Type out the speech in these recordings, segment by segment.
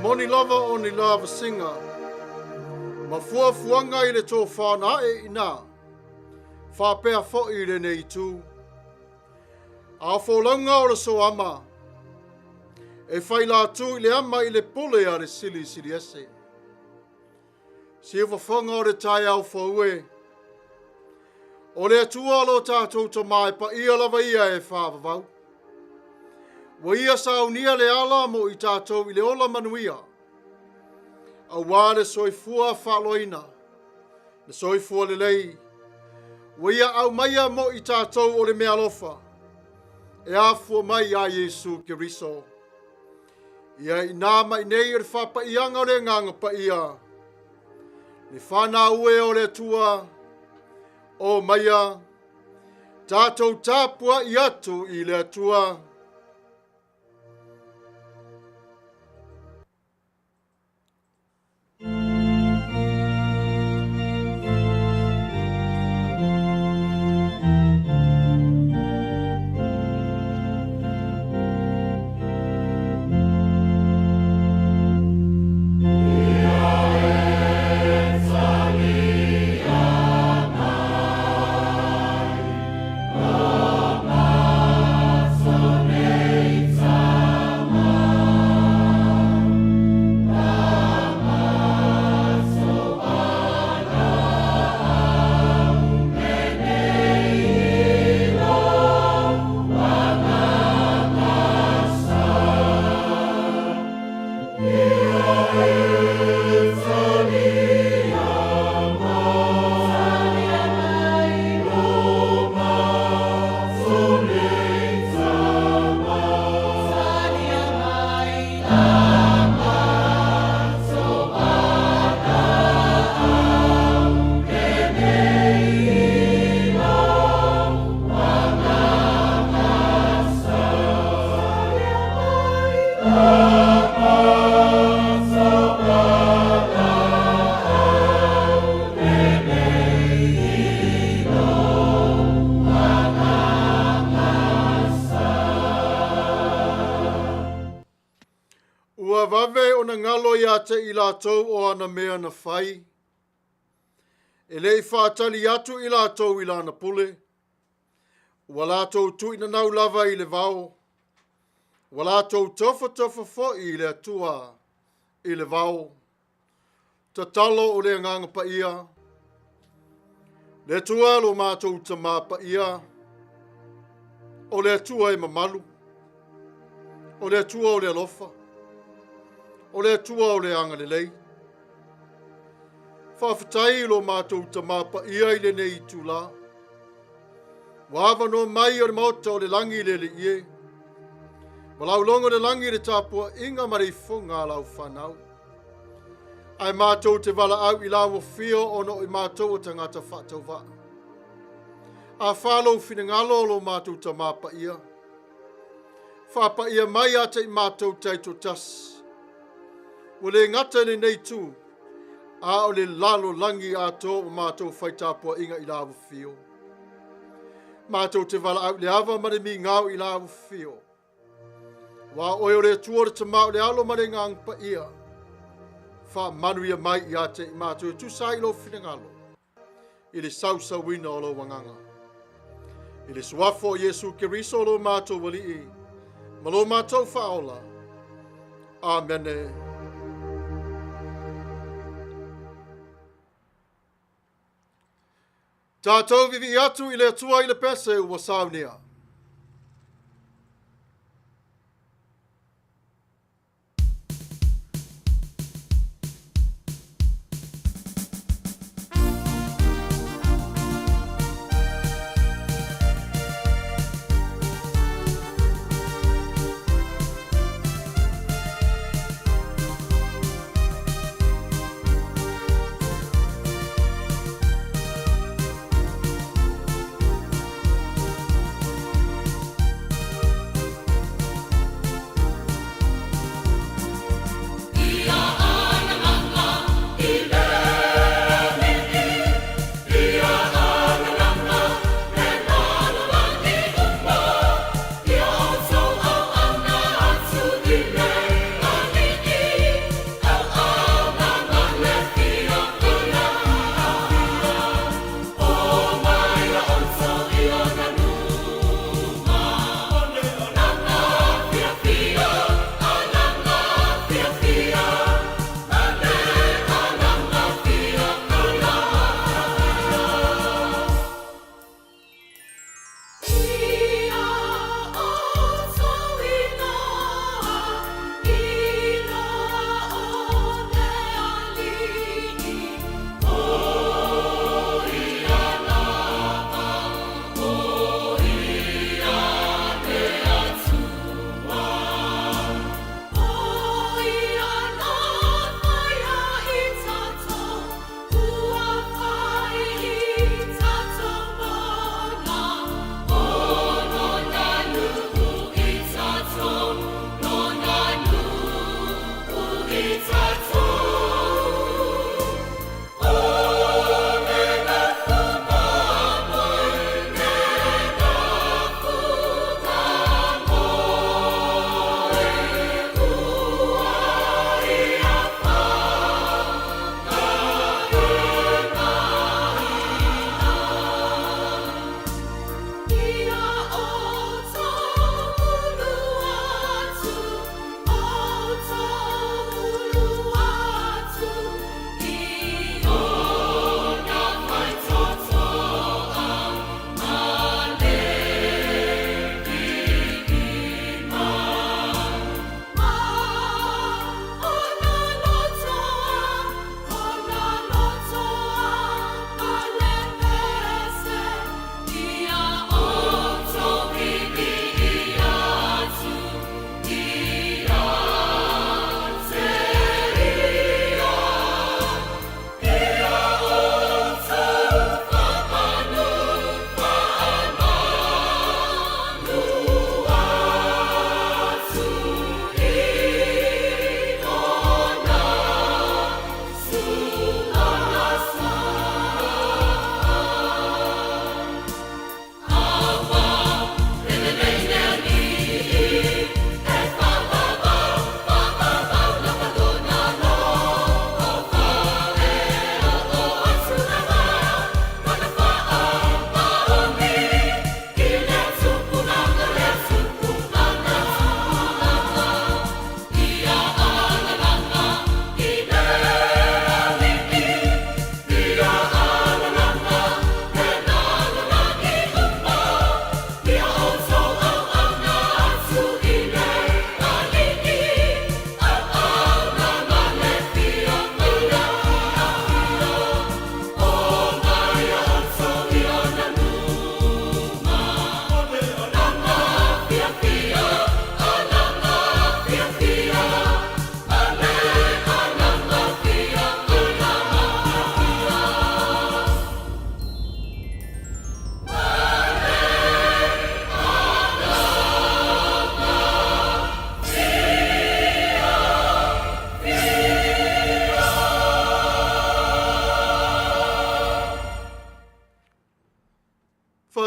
moni lava o ni lavasiga ma fuafuaga i le tofa na ae i ina, faapea foi i lenei itu. A o folauga o le soama, e fai latu i le ama i le pule a le Silisili Ese. Siufofoga o le taeao fou e, o le Atua lo tatou Tama e paia lava ia e faavavau. Ua ia saunia le ala mo i tatou i le ola manuia, auā le soifua faaloaina, le soifua lelei, ua ia aumaia mo i tatou o le meaalofa, e afua mai iā Iesu Keriso. Ia i ina ma i inei o le faapaiaga o le Agaga Paia, le fanau e o le Atua, o maia, tatou tapuai atu i le Atua. Ua vave ona galo ia te i latou o ana mea na fai. E le i faatali atu i latou i lana pule. Ua latou tuuinanau lava i le vao. Ua latou tofotofa foi i le Atua i le vao. Tatalo o le Agaga Paia. Le Atua lo matou Tama Paia, o le Atua e mamalu, o le Atua o le alofa, o le Atua o le agalelei. Faafetai i lo matou Tama Paia i lenei itula. Ua avanoa mai o le Maota o le Lagi i le Alii e. Ua laulogo le lagi i le tapuaiga ma le ifoga a lau fanau. Ae matou te valaau i lau afio ona o i matou o tagata faatauvaa. A fa lou finagalo o lo matou Tama Paia, faapaia mai ia te i matou taitoatasi. Ua le gata i lenei itu, a o le lalolagi atoa ua matou fai tapuaiga i lau afio. Matou te valaau i le ava ma le migao i lau afio. Aua o oe o le Atua o le Tama o le Alo ma le Agaga Paia. Faamanuia mai ia te i matou e tusa ai lou finagalo i le sausauina o lou agaga. I le suafa o Iesu Keriso lo matou Alii ma lo matou Faaola. Amene. Tatou vivii atu i le Atua i le pese ua saunia.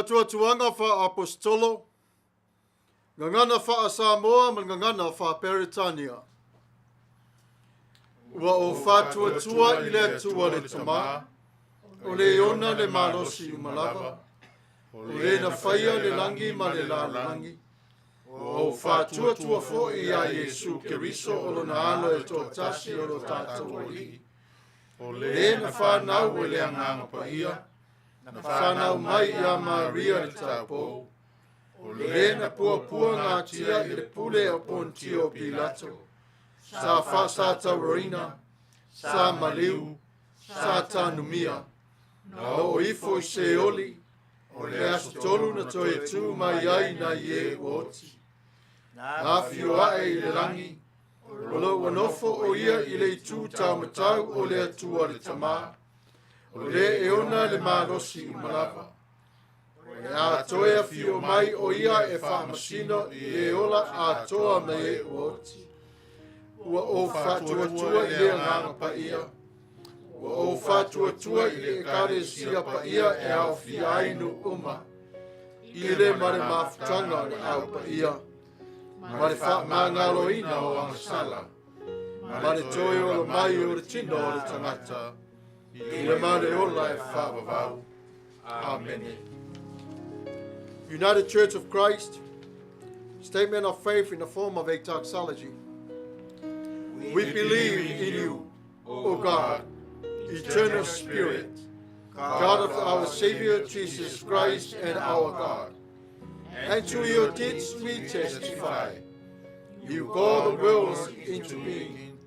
Faatuatuaga faa-Aposetolo, Gagana faa-Samoa ma le Gagana faa-Peretania. Ua ou faatuatua i le Atua le Tama, o le ona le malosi uma lava, o le na faia le lagi ma le lalolagi. Ua ou faatuatua foi iā Iesu Keriso o lona Alo e toatasi o lo tatou Alii, o le na fanau e le Agaga Paia, na fanau mai iā Maria le taupou, o le na puapuagatia i le pule o Pontio Pilato, sa faasatauaina, sa maliu, sa tanumia, na oo ifo i Seoli, o le aso tolu na toe tu mai ai nai e ua oti. Na afio ae i le lagi, o lo ua nofo o ia i le itu taumatau o le Atua le Tama, o le e ona le malosi uma lava. O le a toe afio mai o ia e faamasino i e ola atoa ma e ua oti. Ua ou faatuatua i le Agaga Paia, ua ou faatuatua i le Ekalesia Paia e aofia ai nuu uma, i le ma le mafutaga o le Au Paia, ma le faamagaloina o agasala, ma le toe ola mai o le tino o le tagata, i le ma le ola e faavavau. Amene. United Church of Christ, statement of faith in the form of a doxology. We believe in you, O God, eternal Spirit, God of our Savior Jesus Christ and our God. And to your deeds we testify. You call the worlds into being,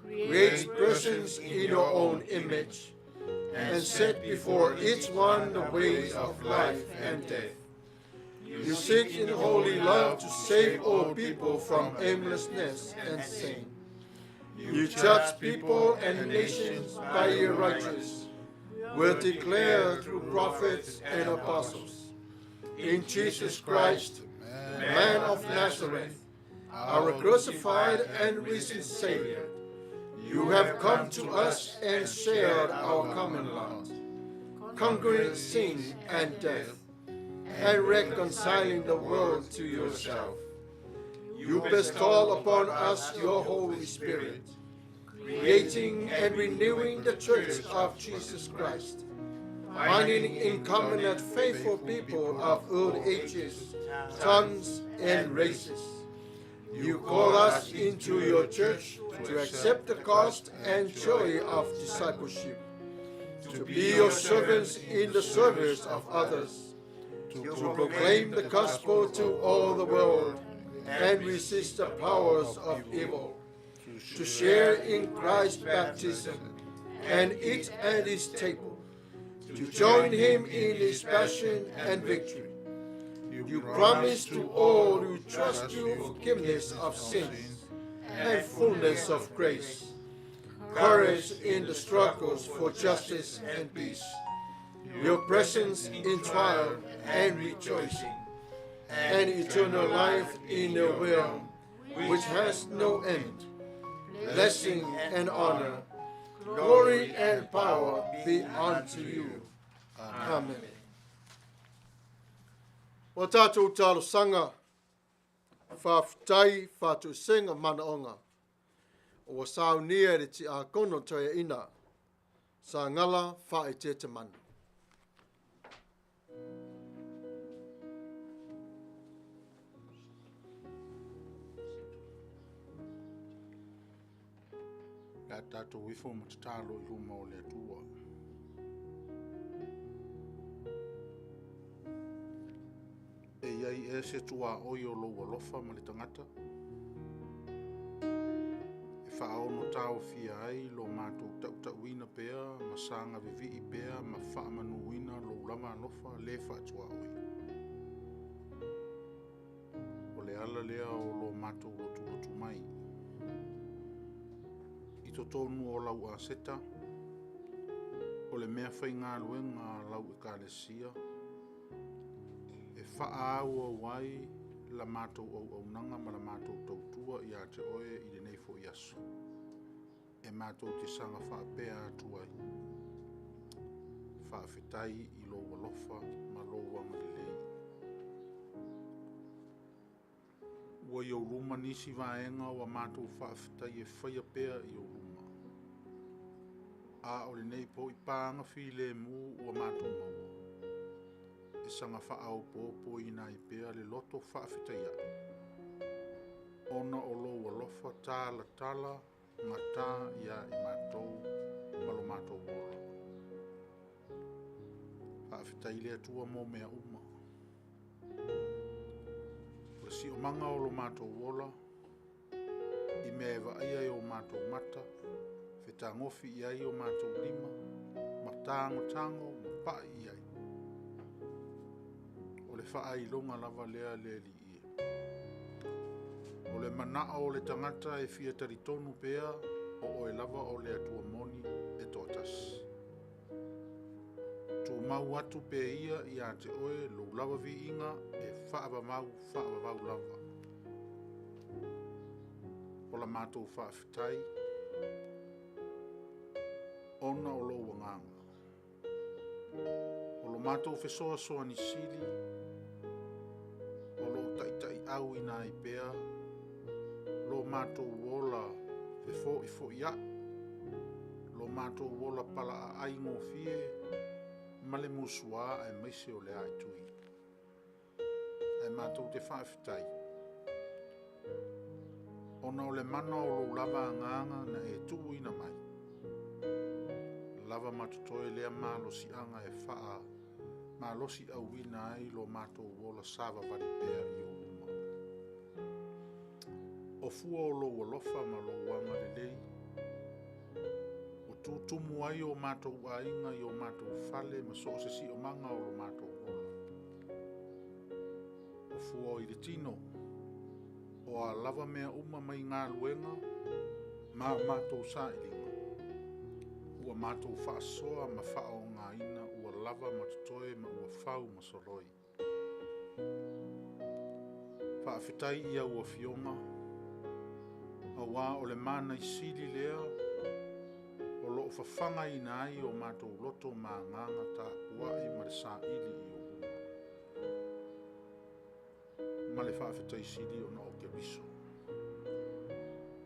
create persons in your own image, and set before each one the ways of life and death. You seek in holy love to save all people from aimlessness and sin. You judge people and nations by your righteous will declare through prophets and apostles. In Jesus Christ, man of Nazareth, our crucified and risen Savior, you have come to us and shared our common lot, conquering sin and death, and reconciling the world to yourself. You bestow upon us your Holy Spirit, creating and renewing the Church of Jesus Christ, finding in common that faithful people of all ages, tongues, and races. You call us into your church to accept the cost and joy of discipleship, to be your servants in the service of others, to proclaim the gospel to all the world and resist the powers of evil, to share in Christ's baptism and eat at his table, to join him in his passion and victory. You promise to all who trust you forgiveness of sins and fullness of grace, courage in the struggles for justice and peace, your presence in trial and rejoicing, and eternal life in the realm which has no end. Blessing and honor, glory and power be unto you. Amen. O tātou talosaga, faafetai, faatoesega, manaoga, ua saunia e le tiakono toeaina, Sagala Faaeteetemanu. Le a tatou ifo ma tatalo i luma o le Atua. E i ai ea se tuaoi o lou alofa ma le tagata? E faaono taofia ai lo matou tautauina pea ma saga vivii pea ma faamanuina lou lava alofa le faatuaoi. O le ala lea o lo matou lotulotu mai i totonu o lau aseta, o le mea faigaluega a lau ekalesia, e faaauau ai la matou auaunaga ma la matou tautua iā te oe i lenei foi aso, e matou te saga faapea atu ai, Faafetai i lou alofa ma lou agalelei. Ua i ou luma nisi vaega o a matou faafetai e faia pea i ou luma. A o lenei foi paga filemu ua matou maua, e saga faaopoopoina ai pea le loto faafetai ae, ona o lou alofa talatala gata ia i matou ma lo matou ola. Faafetai i le Atua mo mea uma. O le siomaga o lo matou ola, i mea e vaaia e o matou mata, fetagofi i ai o matou lima, ma tagotago ma pai i ai. O le faailoga lava lea le Alii e. O le manao o le tagata e fia talitonu pea o oe lava o le Atua moni e toatasi. Tumau atu pea ia ia te oe lou lava viiga e faavavau, faavavau lava. O la matou faafetai ona o lou agaga. O lo matou fesoasoani sili o lo o taitaiauina ai pea lo matou ola fefoifoiai, lo matou ola palaaai gofie ma le musua aemaise o le aaitui. Ae matou te faafetai, ona o le mana o lou lava agaga na e tuuina mai, lava ma totoe lea malosiaga e faa malosi auina ai lo matou ola savavali pea i ou luma. O fua o lou alofa ma lou agalelei, ua tutumu ai o matou aiga i o matou fale ma so o se siomaga o lo matou ola. O fua i le tino, o a lava mea uma mai galuega ma matou sailiga, ua matou faasoa ma faaogaina ua lava ma totoe ma ua fau ma soloi. Faafetai i au afioga, auā o le mana sili lea o loo fafagaina ai o matou loto ma agaga tapuai ma le saili i ou luma. Ma le faafetai sili ona o Keriso.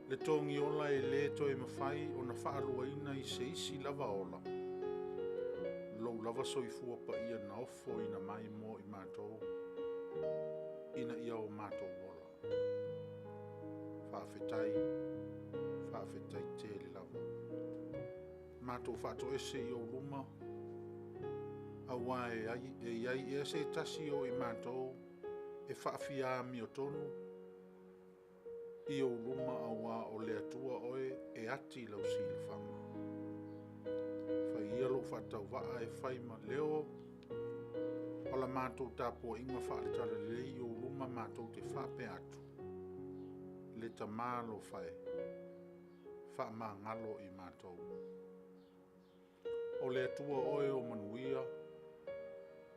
Le togiola e le toe mafai ona faaluaina i se isi lava ola, lou lava soifua paia na ofoina mai mo i matou, ina ia o matou ola. Faafetai, faafetai tele lava. Matou faatoese i ou luma, auā e i ai ea se tasi o i matou e faafia amiotonu i ou luma, auā o le Atua oe e ati lau silafaga. Fai ia lou faatauvaa e fai ma leo o la matou tapuaiga faale-talalelei i ou luma matou te faapea atu, le Tamā alofa e, faamagalo i matou. O le Atua oe o manuia,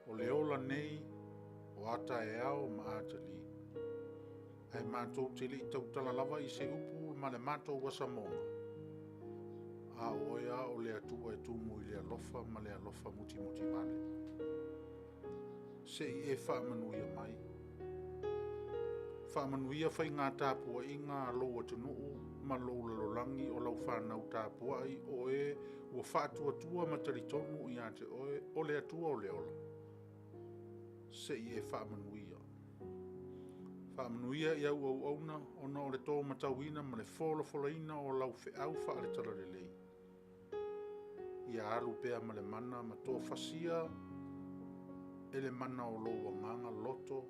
o le ola nei o a taeao ma atalii, ae matou te le i tautala lava i se upu ma le matou asamoga, a o oe lava o le Atua e tumu i le alofa ma le alofa mutimutivale. Se i e faamanuia mai. Faamanuia faiga tapuaiga a lou atunuu ma lou lalolagi o lau fanau tapuai o e ua faatuatua ma talitonu ia te oe o le Atua o le ola. Se i e faamanuia. Faamanuia i au auauna ona o le tō matauina ma le folafolaina o lau feau faale-talalelei. Ia alu pea ma le mana ma tofasia e le mana o lou agaga loto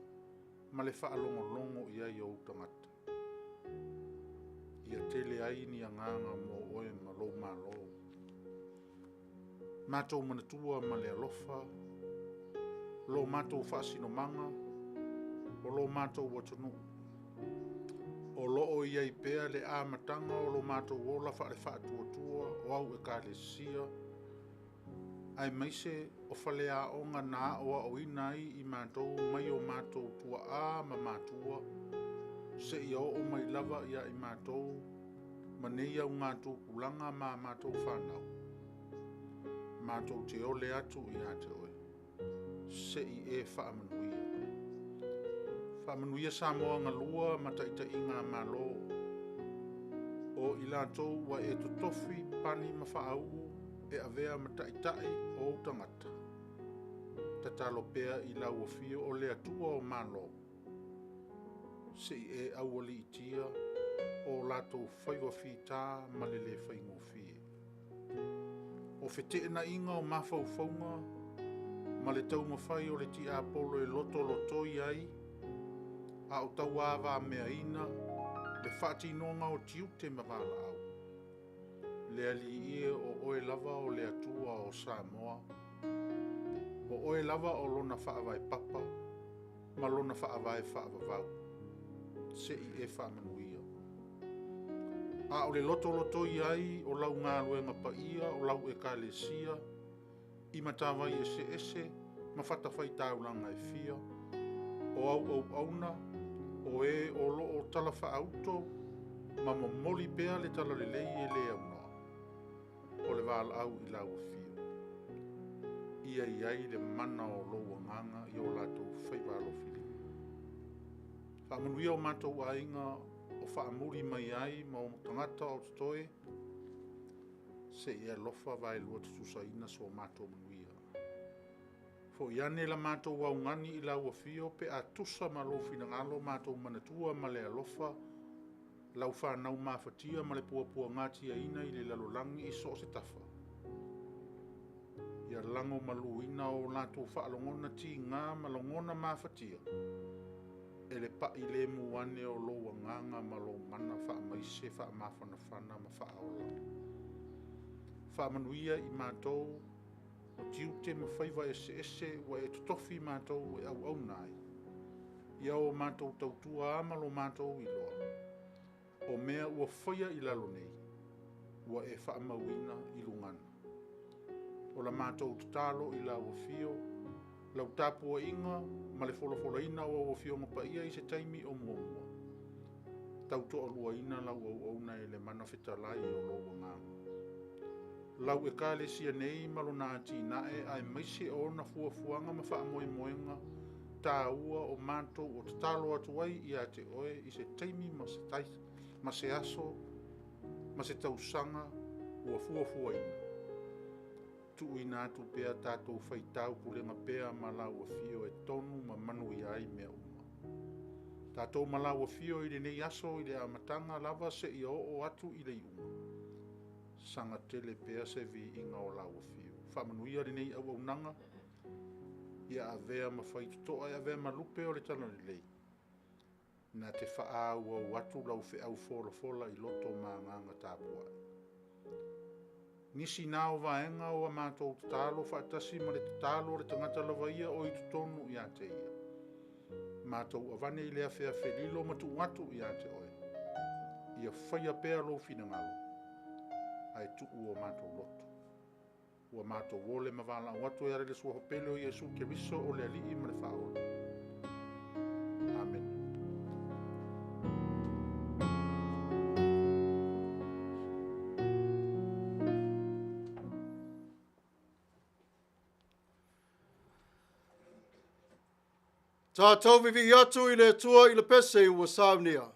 ma le faalogologo i ai o ou tagata. Ia tele ai ni agaga mo oe ma lou malo. Matou manatua ma le alofa, lo matou faasinomaga, o lo matou atunuu. O loo i ai pea le amataga o lo matou ola faale-faatuatua o au ekalesia, aemaise o faleaoga na aoaoina ai i matou mai o matou tuaa ma matua, seia oo mai lava ia i matou ma nei augatupulaga ma matou fanau. Matou te ole atu ia te oe, se i e faamanuia. Faamanuia Samoa galua ma taitaiga a Malo, o i latou ua e totofi pani ma faauu e avea ma taitai o ou tagata. Tatalo pea i lau afio o le Atua o Malo, se i e aualiitia o latou faiva fita ma le le faigofie. O feteenaiga o mafaufauga ma le taumafai o le tiapolo e lotolotoi ai, a o tauavameaina le faatinoga o tiute ma valaau. Le Alii e, o Oe lava o le Atua o Samoa, o Oe lava o lona faavae papa ma lona faavae faavavau, se i e faamanuia. A o le lotolotoi ai o lau galuega paia o lau ekalesia i matavai eseese ma fatafaitaulaga e fia, o au auauna, o e o lo o talafaauto ma momoli pea le talalelei e le aunoa, o le valaau i lau afio. Ia i ai le mana o lou agaga i o latou faiva alofilima. Faamanuia o matou aiga o faamuli mai ai ma o tagata o totoe, se i e alofa vaelua tutusaina so matou manuia. Foi ane la matou augani i lau afio pe a tusa ma lou finagalo matou manatua ma le alofa lau fanau mafatia ma le puapuagatiaina i le lalolagi i so o se tafa. Ia lagomaluina o latou faalogona tiga ma lagona mafatia e le pai lemu ane o lou agaga ma lou mana faamaise faamafanafana ma faaola. Faamanuia i matou o tiute ma faiva eseese ua e totofi matou e auauna ai, ia o matou tautua a ma lo matou iloa, o mea ua faia i lalo nei, ua e faamauina i lugana. O la matou tatalo i lau afio, lau tapuaiga ma le folafolaina o au Afioga Paia i se taimi o muamua, tautoaluaina lau auauna e le mana fetalai o lou Agaga. Lau ekalesia nei ma lona atinae aemaise o ona fuafuaga ma faamoemoega taua o matou o tatalo atu ai ia te oe i se taimi ma se aso ma se tausaga ua fuafuaina. Tuuina atu pea tatou faitau pulega pea ma lau afio e tonu ma manuia ai mea uma. Tatou ma lau afio i lenei aso i le amataga lava seia oo atu i le iuga, saga tele pea se viiga o lau afio. Faamanuia lenei auaunaga, ia avea ma faitotoa e avea ma lupe o le talalelei, na te faaauau atu lau feau folafola i loto ma agaga tapuai. Nisi na o vaega o a matou tatalo faatasi ma le tatalo a le tagata lava ia o i totonu ia te ia. Matou avane i le afeafe lilo ma tuu atu ia te oe, ia faia pea lou finagalo, ae tuu o matou loto. Ua matou ole ma valaau atu e ala i le suafa pele o Iesu Keriso o le Alii ma le Faaola. Amene. Tatou vivii atu i le Atua i le pese ua saunia.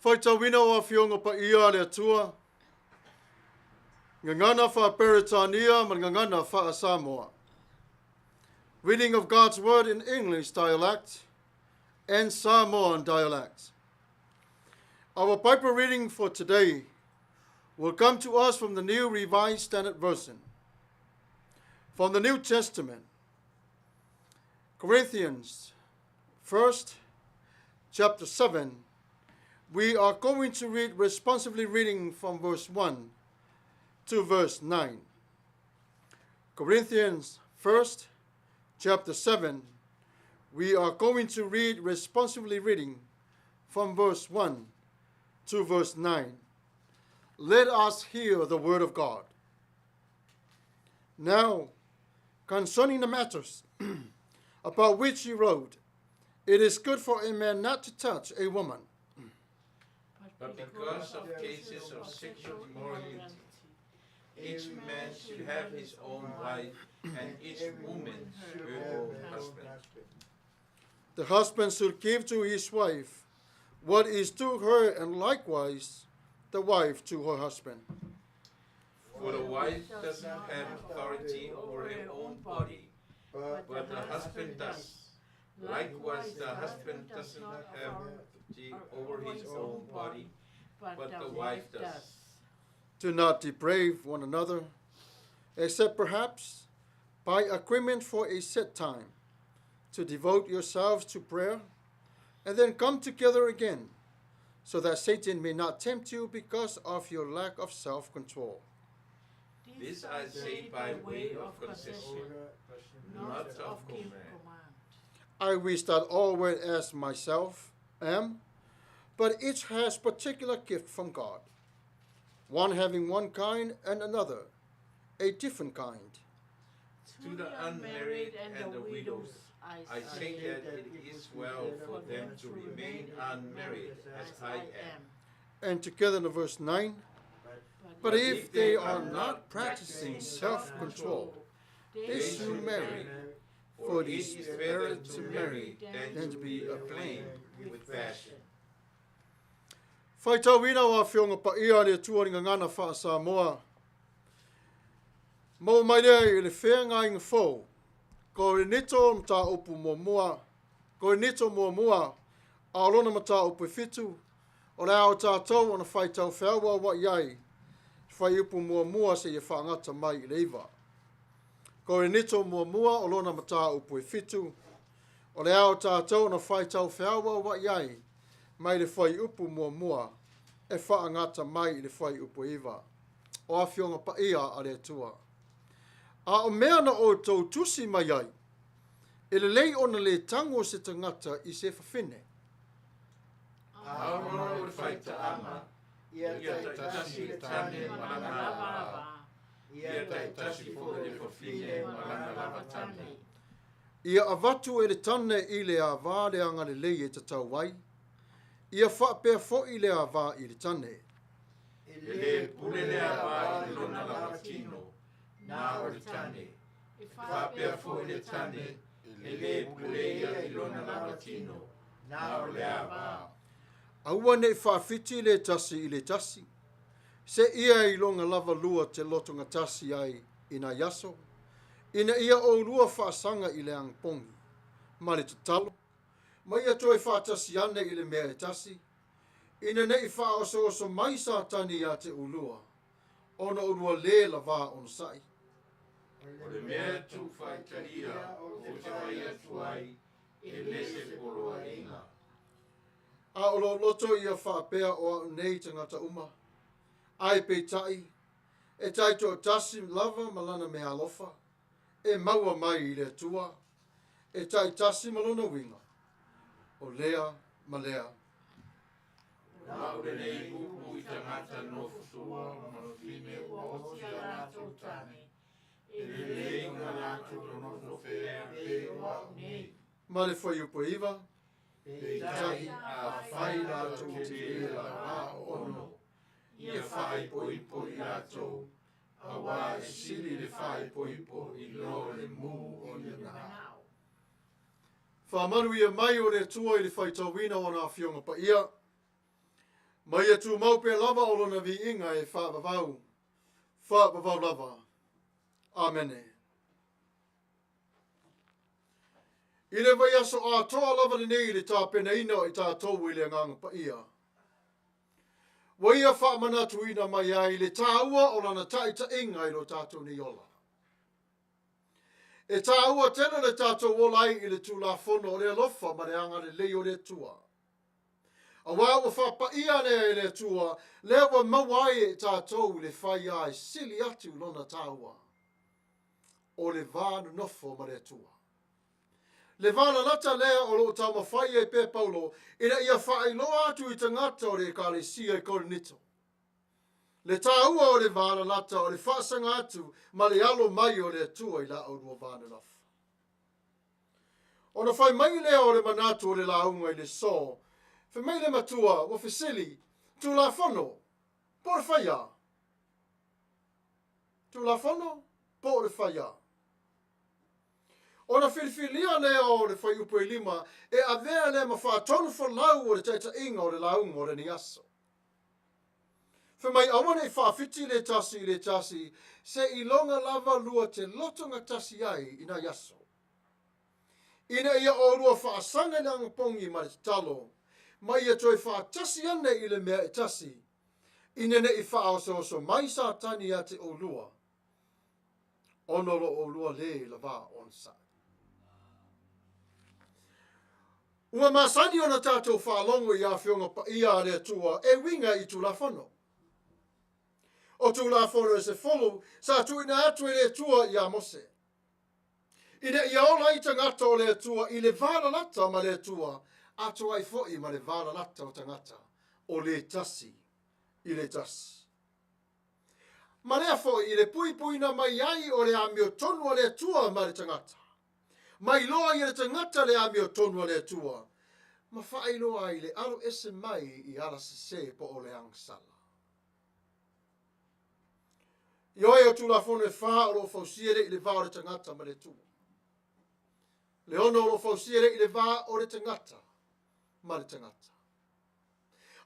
Faitauina o Afioga Paia a le Atua, Gagana faa-Peretania ma le Gagana faa-Samoa. Reading of God's Word in English dialect and Samoan dialect. Our Bible reading for today will come to us from the New Revised Standard Version. From the New Testament, Corinthians, first, chapter 7, we are going to read responsively reading from verse 1 to verse 9. Corinthians, first, chapter 7, we are going to read responsively reading from verse 1 to verse 9. Let us hear the word of God. Now, concerning the matters about which you wrote, it is good for a man not to touch a woman. But because of cases of sexual immorality, each man should have his own wife, and each woman her own husband. The husband should give to his wife what is due her, and likewise the wife to her husband. For the wife doesn't have authority over her own body, but the husband does. Likewise, the husband doesn't have authority over his own body, but the wife does. Do not deprave one another, except perhaps by agreement for a set time, to devote yourselves to prayer, and then come together again, so that Satan may not tempt you because of your lack of self-control. This I say by way of concession, not of command. I wish that all were as myself am, but each has particular gift from God, one having one kind and another a different kind. To the unmarried and the widows, I say that it is well for them to remain unmarried as I am. And together in verse 9, but if they are not practicing self-control, they should marry, for it is better to marry than to be aflame with passion. Faitauina o Afioga Paia a le Atua i le Gagana faa-Samoa. Maua mai lea i le Feagaiga Fou, Korinito mataupu muamua, Korinito muamua, a o lona mataupu e fitu, o le a o tatou ona faitau feauaua'i ai i fuaiupu muamua seia faagata mai i le iva. Korinito muamua o lona mataupu e fitu, o le a o tatou ona faitau feauaua'i ai mai le fuaiupu muamua e faagata mai i le fuaiupu e iva. O Afioga Paia a le Atua. A o mea na outou tusi mai ai, e lelei ona le tago se tagata i se fafine. Aoaoa o le faitaaga, ia taitasi le tane ma lana ava, ia taitasi foi le fafine ma lana lava tane. Ia avatu e le tane i le ava le agalelei e tatau ai, ia faapea foi le ava i le tane. E le pule le ava i lona lava tino, na o le tane. E faapea foi le tane, e le pule ia i lona lava tino, na o le ava. Aua nei faafiti le tasi i le tasi, seia iloga lava lua te lotogatasi ai i nai aso, ina ia oulua faasaga i le agipogi, ma le tatalo, ma ia toe faatasi ane i le mea e tasi, ina nei faaosooso mai Satani ia te oulua, ona oulua lē lavā onosaʻi. O le mea tuufaitalia ou te fai atu ai, e le se poloaiga. A o lou loto ia faapea o au nei tagata uma, ae peitai, e taitoatasi lava ma lana meaalofa, e maua mai i le Atua, e taitasi ma lona uiga, o lea ma lea. O lau lenei upu i tagata nofotua ma fafine ua oti a latou tane, e lelei ona latou nonofo pea pei o au nei. Ma le fuaiupu e iva. Peitai, afai latou te le lavā ono, ia faaipoipo i latou, auā e sili le faaipoipo i lo le mū o ni manao. Faamanuia mai o le Atua i le faitauina o ana Afioga Paia. Ma ia tumau pea lava o lona viiga e faavavau, faavavau lava. Amene. I le vaiaso atoa lava lenei i le tapenaina o i tatou i le Agaga Paia, ua ia faamanatuina mai ai le taua o lana taitaiga i lo tatou nei ola. E taua tele le tatou ola ai i le Tulafono o le alofa ma le agalelei o le Atua. Aua ua faapaia lea e le Atua, lea ua maua ai e tatou le faia e sili atu lona taua, o le va nonofo ma le Atua. Le va lalata lea o lo o taumafai ai pea Paulo ina ia faailoa atu i tagata o le Ekalesia i Korinito. Le taua o le va lalata o le faasaga atu ma le alo mai o le Atua i la oulua va nonofo. Ona fai mai lea o le manatu o le lauga i le so, fai mai le matua ua fesili, Tulafono, po o le faia? Tulafono, po o le faia? Ona filifilia lea o le fuaiupu e 5 e avea lea ma faatonu folau o le taitaiga o le lauga o lenei aso. Fai mai aua ne i faafiti le tasi i le tasi, seiloga lava lua te lotogatasi ai i nai aso. Ina ia oulua faasaga i le agapogi ma le tatalo, ma ia toe faatasi ane i le mea e tasi, ina ne i faaosooso mai Satani ia te oulua, ona o lo oulua lē lavā onosai. Ua masani ona tatou faalogo i Afioga Paia a le Atua e uiga i Tulafono. O Tulafono e sefulu sa tuuina atu e le Atua iā Mose, ina ia ola ai tagata o le Atua i le va lalata ma le Atua, atoa ai foi ma le va lalata o tagata o le tasi i le tasi. Ma lea foi i le puipuina mai ai o le amiotonu a le Atua ma le tagata. Ma iloa ai e le tagata le amiotonu a le Atua, ma faailoa ai le alo ese mai i ala sese po o le agasala. Ioe o Tulafono e fa o lo o fausia lea i le va o le tagata ma le Atua. Le ono o lo o fausia lea i le va o le tagata ma le tagata.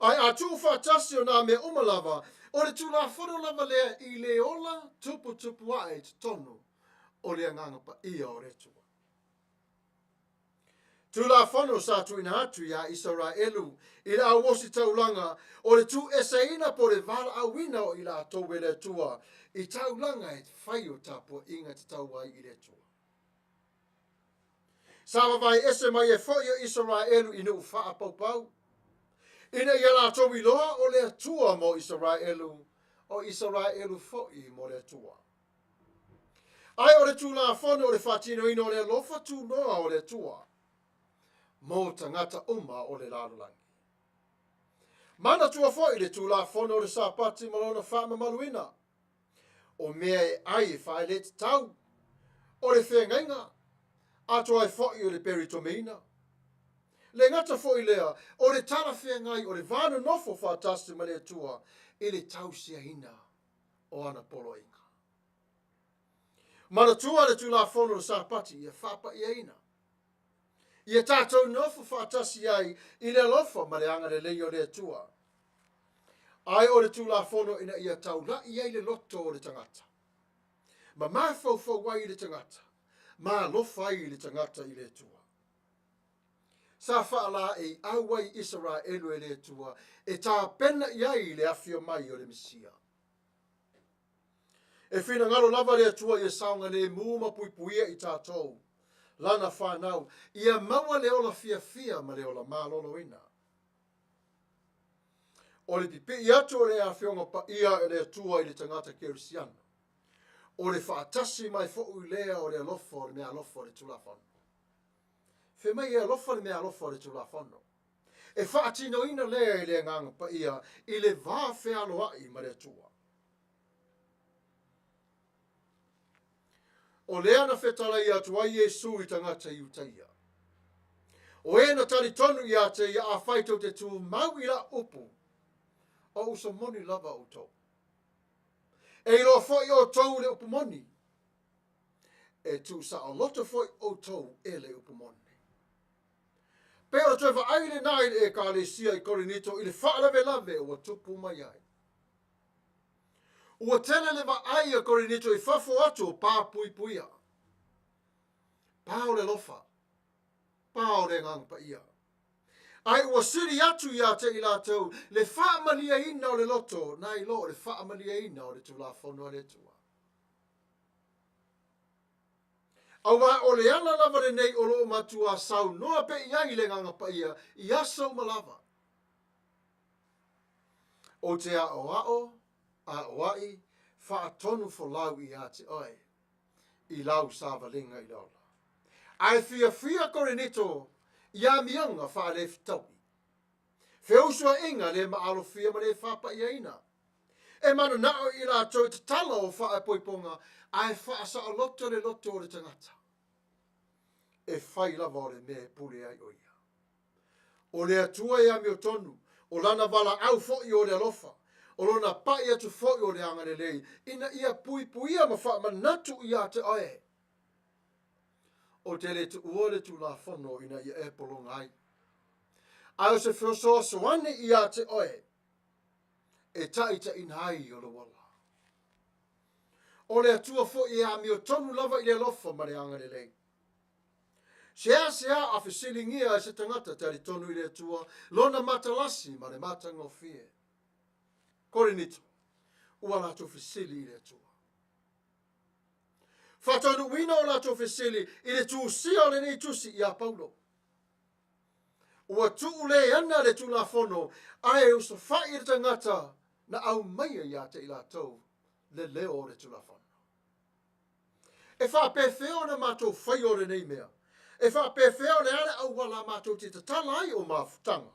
Ae a tuu faatasi o nā mea uma lava, o le Tulafono lava lea i le ola tuputupu ae i totonu o le Agaga Paia o le Atua. Tulafono sa tuuina atu iā Isaraelu i le au ositaulaga o le tuueseina po o le valaauina o i latou e le Atua i taulaga e fai o tapuaiga tatau ai i le Atua. Sa vavae ese mai ai foi o Isaraelu i nuu faapaupau, ina ia latou iloa o le Atua mo Isaraelu, o Isaraelu foi mo le Atua. Ae o le Tulafono o le faatinoina o le alofa tunoa o le Atua mo tagata uma o le lalolagi. Manatua foi le Tulafono o le Sapati ma lona faamamaluina, o mea e ai e faaletatau, o le feagaiga, atoa ai foi o le peritomeina. Le gata foi lea, o le talafeagai o le va nonofo faatasi ma le Atua i le tausiaina o ana poloaiga. Manatua le Tulafono o le Sapati ia faapaiaina. Ia tatou nofo faatasi ai i le alofa ma le agalelei o le Atua. Ae o le Tulafono ina ia taula'i ai le loto o le tagata, ma mafaufau ai le tagata, ma alofa ai le tagata i le Atua. Sa faalaeiau ai Isaraelu e le Atua e tapena i ai le afio mai o le Mesia. E finagalo lava le Atua ia saogalemu ma puipuia i tatou, Lana fanau, ia maua le ola fiafia ma le ola maloloina. O le pipii atu o le Afioga Paia e le Atua i le tagata kerisiano, o le faatasi mai foi lea o le alofa o le meaalofa o le Tulafono. Fai mai e alofa le meaalofa o le Tulafono. E faatinoina lea e le Agaga Paia i le va fealoai ma le Atua. O lea na fetalai atu ai Iesu i tagata Iutaia. O e na talitonu iā te ia afai tou te tumau i la'u upu, o uso moni lava outou. E iloa foi outou le upu moni, e tuusaoloto foi outou e le upu moni. Pei o le toe vaai lenā i le Ekalesia i Korinito i le faalavelave ua tupu mai ai. Ua tele le vaai a Korinito i fafo atu o pa puipuia, pa o le alofa, pa o le Agaga Paia. Ae ua sili atu ia te i latou le faamalieina o le loto nai lo o le faamalieina o le Tulafono a le Atua. Aua o le ala lava lenei o lo o matuā saunoa pea i ai le Agaga Paia i aso uma lava. Ou te aoao, aoai, faatonu folau ia te oe i lau savaliga i le ola. Ae fiafia Korinito i amioga faalefetaui, feusuaiga le maalofia ma le faapa'iaina. E mananao i latou i tatala o faaipoipoga ae faasaoloto le loto o le tagata. E fai lava o le mea e pule ai o ia. O le Atua e amiotonu, o lana valaau foi o le alofa, o lona pa'i atu foi o le agalelei, ina ia puipuia ma faamanatu ia te oe. Ou te le tuua le Tulafono ina ia e pologa ai, ae o se fesoasoani ia te oe e taitaiina ai o lou ola. O le Atua foi e amiotonu lava i le alofa ma le agalelei. Seasea a fesiligia e se tagata talitonu i le Atua lona matalasi ma le matagofie. Korinito, ua latou fesili i le Atua. Faataunuuina o latou fesili i le tusia o lenei tusi ia Paulo. Ua tuu le ana le Tulafono ae usofa'i le tagata na aumaia ia te i latou le leo o le Tulafono. E faapefea ona matou faia o lenei mea? E faapefea o le a le auala a matou te tatala ai o mafutaga?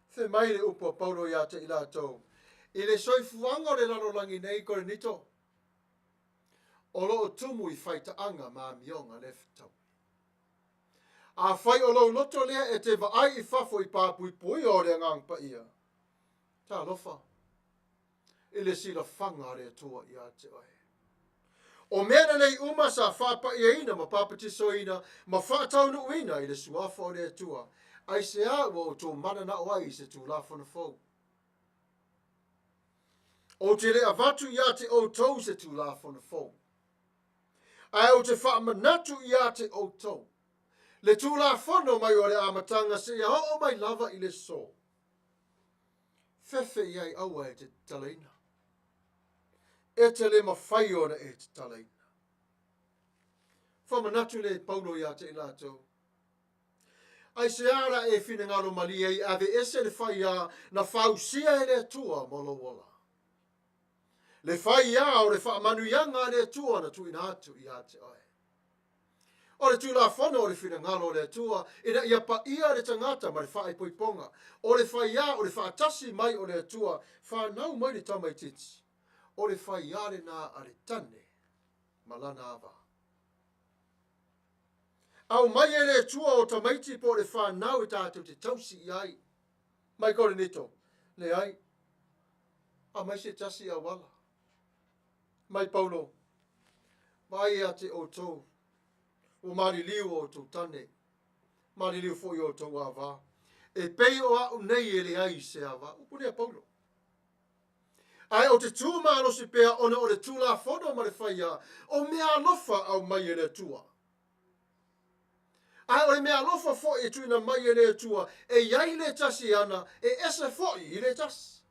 Fai mai le upu a Paulo ia te i latou, i le soifuaga o le lalolagi nei, Korinito, o lo o tumu i faitaaga ma amioga le fetaui. Afai o lou loto lea e te vaai i fafo i papuipuia o le Agaga Paia, talofa i le silafaga a le Atua ia te oe. O mea lelei uma sa faapaiaina ma papatisoina ma faataunuuina i le suafa o le Atua, aisea ua outou mananao ai i se Tulafono fou? Ou te le avatu ia te outou se Tulafono fou, ae ou te faamanatu ia te outou le Tulafono mai o le amataga seia oo mai lava i le so. Fefe i ai aua e te tatalaina. E te le mafai ona e tatalaina. Faamanatu le Paulo ia te i latou. Aisea la e finagalo malie ai aveese le faiā na fausia e le Atua mo lou ola? Le faiā o le faamanuiaga a le Atua na tuuina atu ia te oe. O le Tulafono o le finagalo o le Atua ina ia paia le tagata ma le faaipoipoga. O le faiā o le faatasi mai o le Atua, fanau mai le tamaitiiti. O le faiā lenā a le tane ma lana ava. Aumai e le Atua o tamaiti po o le fanau e tatou te tausi i ai. Mai Korinito, leai, aumai se tasi auala. Mai Paulo, vaai ia te outou, ua maliliu o outou tane, maliliu foi o outou ava, e pei o a'u nei e leai se ava. Upu nei a Paulo. Ae ou te tu malosi pea ona o le Tulafono ma le faiā o mea alofa aumai e le Atua. Ae o le mea alofa foi e tuuina mai e le Atua, e i ai le tasi e ana, e ese foi i le tasi.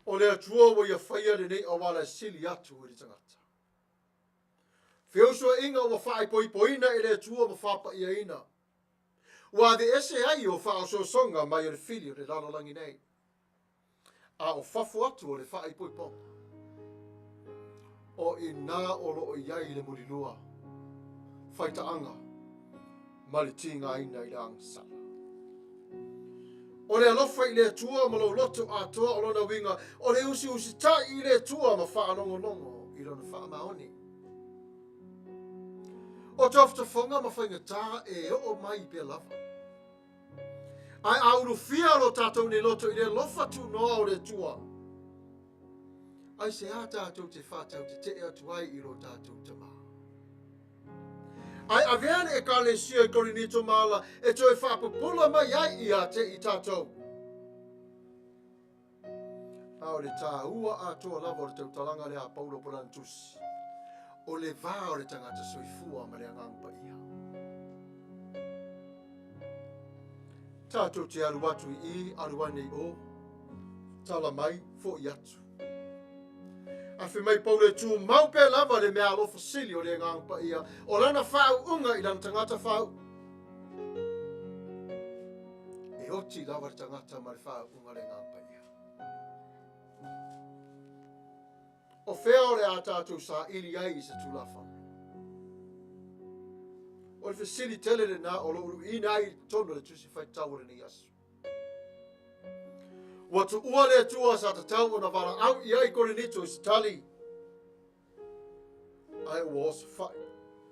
O le Atua ua ia faia lenei auala e sili atu i le tagata. Feusuaiga ua faaipoipoina e le Atua ma faapaiaina. Ua aveese ai o faaosoosoga mai o le fili o le lalolagi nei, a o fafo atu o le faaipoipoga. O i inā o lo o i ai le mulilua, faitaaga ma le tigaina i le agasala. O le alofa i le Atua ma lou loto atoa o lona uiga o le usiusitai i le Atua ma faalogologo i lona faamaoni. O tofotofoga ma faigata e oo mai pea lava. Ae a ulufia lo tatou nei loto i le alofa tunoa o le Atua, aisea tatou te faatautetee atu ai i lo tatou Tamā? Ae avea le Ekalesia i Korinito ma ala e toe faapupula mai ai ia te i tatou. A o le tāua atoa lava o le tautalaga lea a Paulo po o lana tusi, o le va o le tagata soifua ma le Agaga Paia. Tatou te alu atu i i, alu ane i o, tala mai, foi atu. Ae fai mai Paulo e tumau pea lava le meaalofa sili o le Agaga Paia, o lana faauuga i lana tagata faau'u. E oti lava le tagata ma le faauuga o le Agaga Paia. O fea o le a tatou saili ai i se Tulafono? O le fesili tele lena o lo o luiina ai i totonu o le Tusi Faitau o lenei aso. Ua tuua le Atua sa tatau ona valaau i ai Korinito i se tali, ae ua osofai,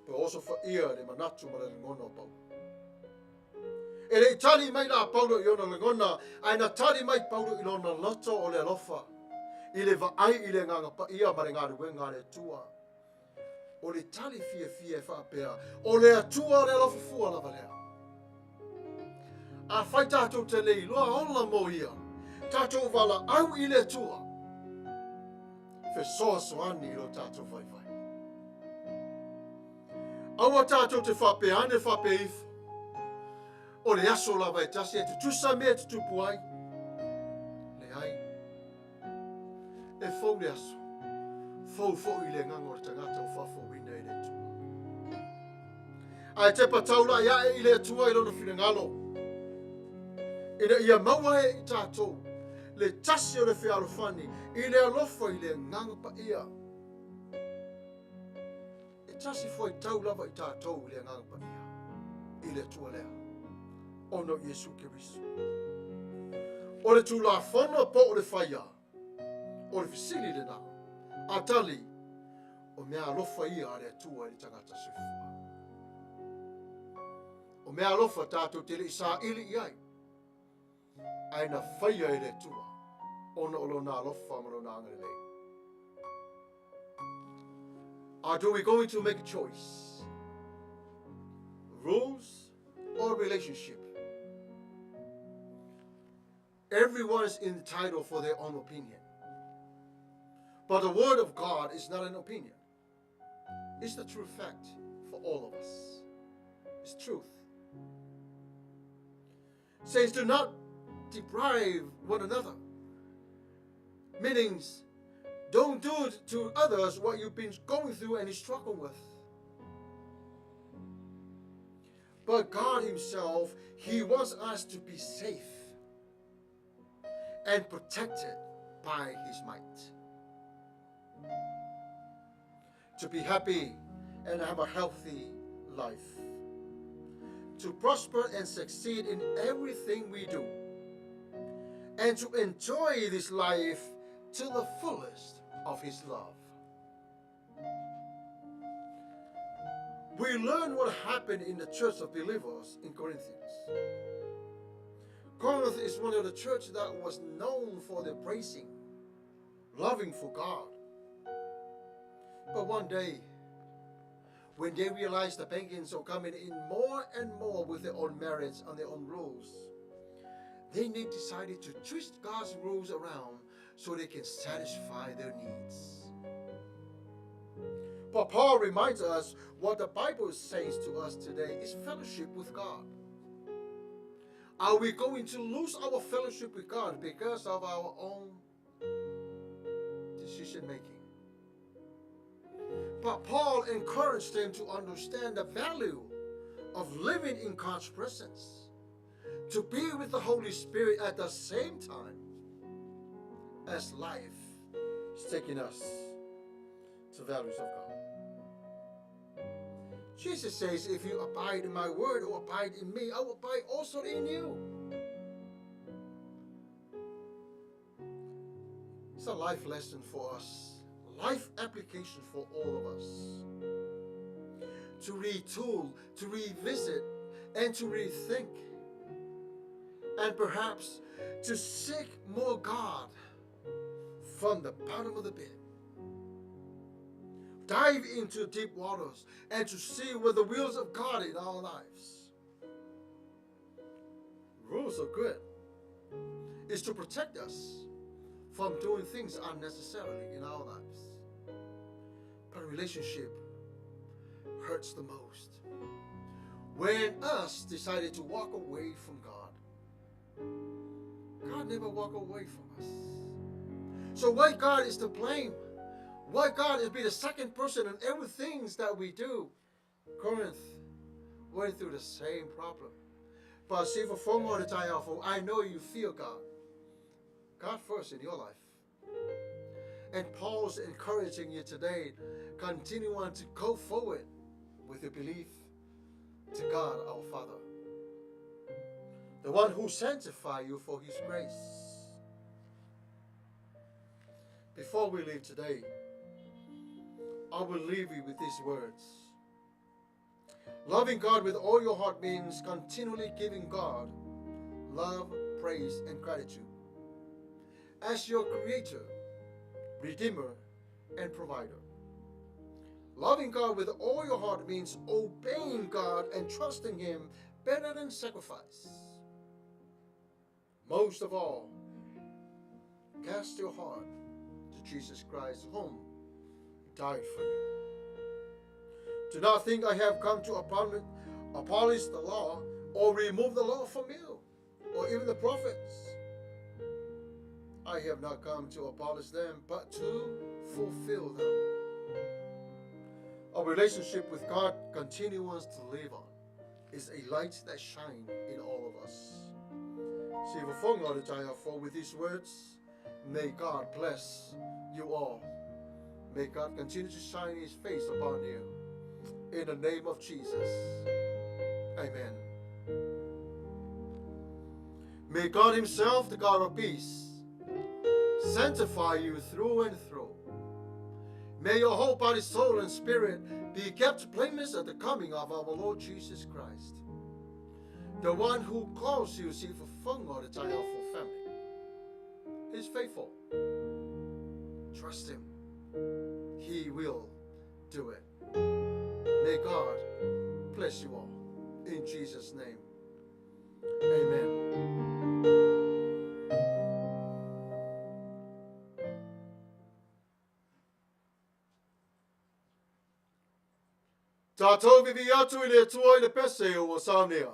pe osofaia le manatu ma le lagona o Paulo. E le i tali mai la Paulo i ona lagona, ae na tali mai Paulo i lona loto o le alofa, i le vaai i le Agaga Paia ma le galuega a le Atua. O le tali fiafia e faapea, o le Atua le alofa fua lava lea. Afai tatou te le iloa ola mo ia, tatou valaau i le Atua, fesoasoani i lo tatou vaivai. Aua tatou te faapea ane faapea ifo, o le aso lava e tasi e tutusa mea e tutupu ai. Leai. E fou le aso, fou foi le agaga o le tagata ua faafouina e le Atua. Ae tepa taulai ae i le Atua i lona finagalo, ina ia maua e i tatou le tasi o le fealofani i le alofa i le Agaga Paia. E tasi fuaitau lava i tatou i le Agaga Paia, i le Atua lea, ona o Iesu Keriso. O le Tulafono po o le faia, o le fesili lena. A tali, o mea alofa ia a le Atua i le tagata soifua. O mea alofa tatou te le i saili i ai, ae na faia e le Atua ona o lona alofa ma lona agalelei. Are do we going to make a choice? Rules or relationship? Everyone is entitled for their own opinion. But the word of God is not an opinion. It's the true fact for all of us. It's truth. Says, do not deprive one another. Meanings, don't do to others what you've been going through and you struggle with. But God himself, he wants us to be safe and protected by his might. To be happy and have a healthy life. To prosper and succeed in everything we do. And to enjoy this life to the fullest of his love. We learn what happened in the church of believers in Corinthians. Corinth is one of the churches that was known for their praising, loving for God. But one day, when they realized the pagans are coming in more and more with their own merits and their own rules, then they decided to twist God's rules around so they can satisfy their needs. But Paul reminds us what the Bible says to us today is fellowship with God. Are we going to lose our fellowship with God because of our own decision making? But Paul encouraged them to understand the value of living in God's presence, to be with the Holy Spirit at the same time as life is taking us to values of God. Jesus says, if you abide in my word or abide in me, I will abide also in you. It's a life lesson for us, life application for all of us. To retool, to revisit, and to rethink, and perhaps to seek more God from the bottom of the pit. dive into deep waters and to see what the wills of God in our lives. Rules are good. It's to protect us from doing things unnecessarily in our lives. But relationship hurts the most. When us decided to walk away from God, God never walked away from us. So why God is to blame? Why God is be the second person in everything that we do? Corinth went through the same problem. But see, for I know you feel God. God first in your life. And Paul's encouraging you today, continue on to go forward with your belief to God our Father, the one who sanctifies you for his grace. Before we leave today, I will leave you with these words. Loving God with all your heart means continually giving God love, praise, and gratitude as your creator, redeemer, and provider. Loving God with all your heart means obeying God and trusting him better than sacrifice. Most of all, cast your heart to Jesus Christ, whom died for you. Do not think I have come to abolish the law or remove the law from you, or even the prophets. I have not come to abolish them, but to fulfill them. Our relationship with God continues to live on is a light that shines in all of us. For with these words, may God bless you all. May God continue to shine his face upon you. In the name of Jesus. Amen. May God himself, the God of peace, sanctify you through and through. May your whole body, soul, and spirit be kept blameless at the coming of our Lord Jesus Christ. The one who calls you, see, for family, is faithful. Trust him. He will do it. May God bless you all. In Jesus' name, amen. Tātou vivi atu i le Atua i le pese o saunia.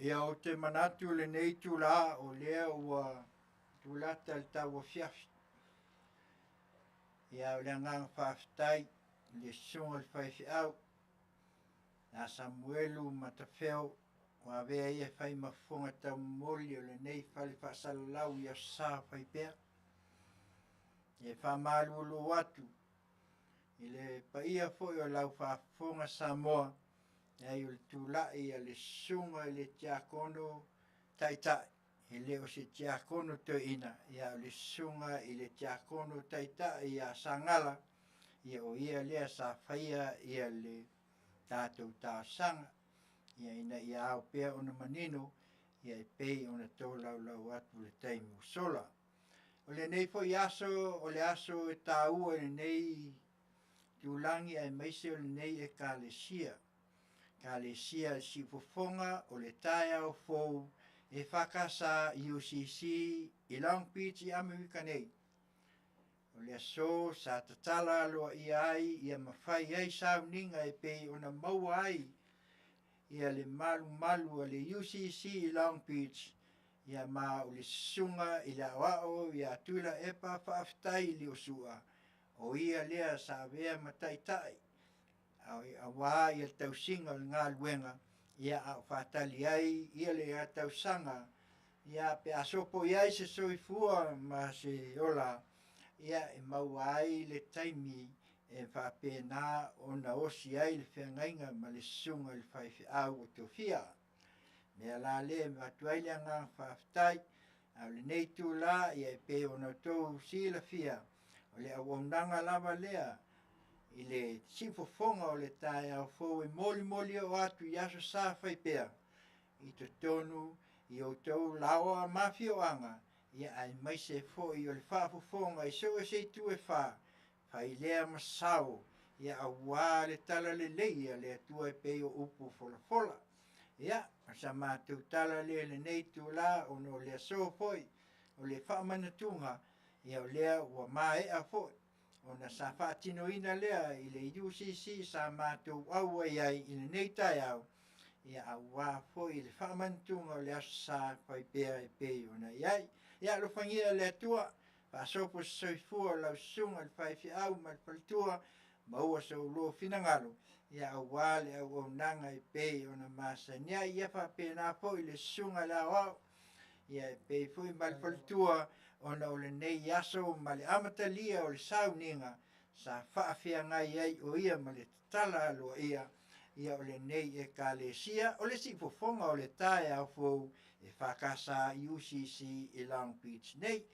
Ia ou te manatu i lenei itula o lea ua tulata le tauafiafi. Ia o le agaga faafetai i le susuga i le faifeau ia Samuelu Matafeo ua avea ia e fai ma fofoga taumomoli o lenei fale faasalalau i Aso Sa faipea. E faamalulu atu i le paia foi o lau faafofoga Samoa, leai o le tulai a le susuga i le Tiakono Taitai, e le o se Tiakono Toeaina, ia a o le susuga i le Tiakono Taitai ia Sagala, ia o ia lea sa faia le tatou talosaga, ia ina ia ao pea ona manino ia e pei ona tolaulau atu i le taimi ua sola. O lenei foi aso, o le aso e taua i lenei itulagi aemaise o lenei Ekalesia, Ekalesia a le Siufofoga o le Taeao Fou EFKS UCC i Long Beach i Amerika nei. O le aso sa tatala aloaia ai ia ma fai ai sauniga e pei ona maua ai ia le malumalu a le UCC i Long Beach, ia ma o le susuga i le aoao ia Tuilaepa Faafetai Liosua, o ia lea sa avea ma taitai aua ia le tausiga o le galuega, ia a o faatali ai ia le tausaga, ia pe a sopo i ai se soifua ma se ola, ia e maua ai le taimi e faapena ona osi ai le feagaiga ma le susuga i le faifeau ua tofia. O le mea la lea e avatu ai le agaga faafetai, a o lenei itula e pei ona outou silafia, o le auaunaga lava lea i le siufofoga o le taeao fou e molimoli oo atu i Aso Sa faipea i totonu i outou laoa ma afioaga, ia aemaise foi o le faafofoga i so o se itu e fa, fai lea ma sao ia aua le talalelei a le Atua e pei o upu folafola. Ia, o sa matou tala lea i lenei itula ona o le aso foi o le faamanatuga, ia o lea ua maea foi ona sa faatinoina lea i le UCC sa matou auai ai i lenei taeao, ia aua foi le faamanatuga o le Aso Sa faipea e pei ona i ai. Ia alofagia e le Atua, faasopo se soifua o lau susuga i le faifeau ma le faletua, maua so oulua finagalo, ia aua le auaunaga e pei ona masani ai. Ia faapena foi le susuga i le aoao, ia e pei foi ma le faletua, ona o lenei aso ma le amatalia o le sauniga sa faafeagai ai o ia ma le tatala aloaia ia o lenei Ekalesia, o le siufofoga o le taeao fou EFKS UCC i Long Beach nei.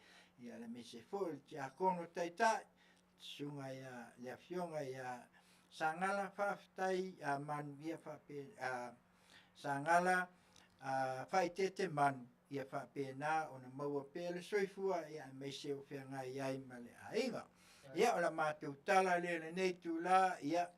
Ia aemaise foi o le Tiakono Taitai, susuga ia le Afioga ia Sagala, faafetai a manuia faapena a Sagala a faaeteete manu ia faapena ona maua pea le soifua ia aemaise o feagai ai ma le aiga. Ia o la matou tala lea i lenei itula, ia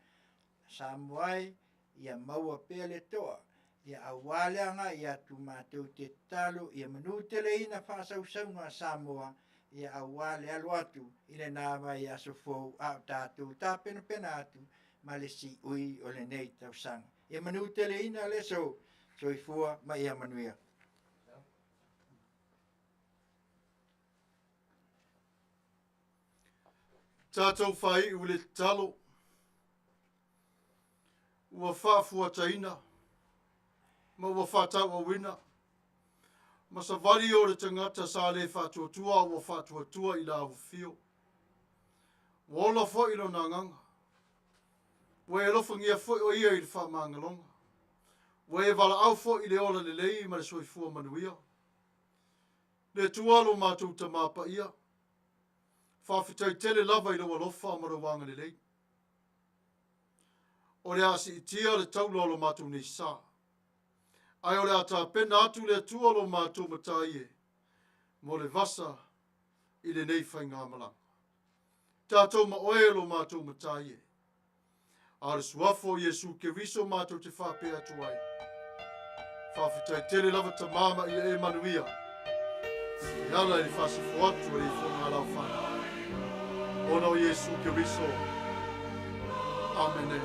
Samoa e, ia maua pea le toa, ia aua le agai atu matou te tatalo ia manuteleina faasausauga a Samoa, ia aua le alo atu i lena vaiaso fou a o tatou tapenapena atu ma le siui o lenei tausaga. Ia manuteleina le aso, soifua ma ia manuia. Tatou faaiu i le tatalo. Ua faafuataina ma ua faatauauina ma savali o le tagata sa le faatuatua a ua faatuatua i la afifio. Ua ola foi lona agaga. Ua e alofagia foi o ia i le faamagaloga. Ua e valaau foi i le ola lelei ma le soifua manuia. Le Atua lo matou Tamā paia, faafetai tele lava i lou alofa ma lou agalelei. O le a siitia le taula o lo matou nei sa, ae o le a tapena atu le Atua lo matou Matai e mo le vasa i lenei faigamalaga. Tatou ma oe lo matou Matai e. A o le suafa o Iesu Keriso matou te faapea atu ai. Faafetai tele lava Tamā ma ia e manuia. E ala i le faasifo atu a le ifoga a lau fanau. Ona o Iesu Keriso. Amene.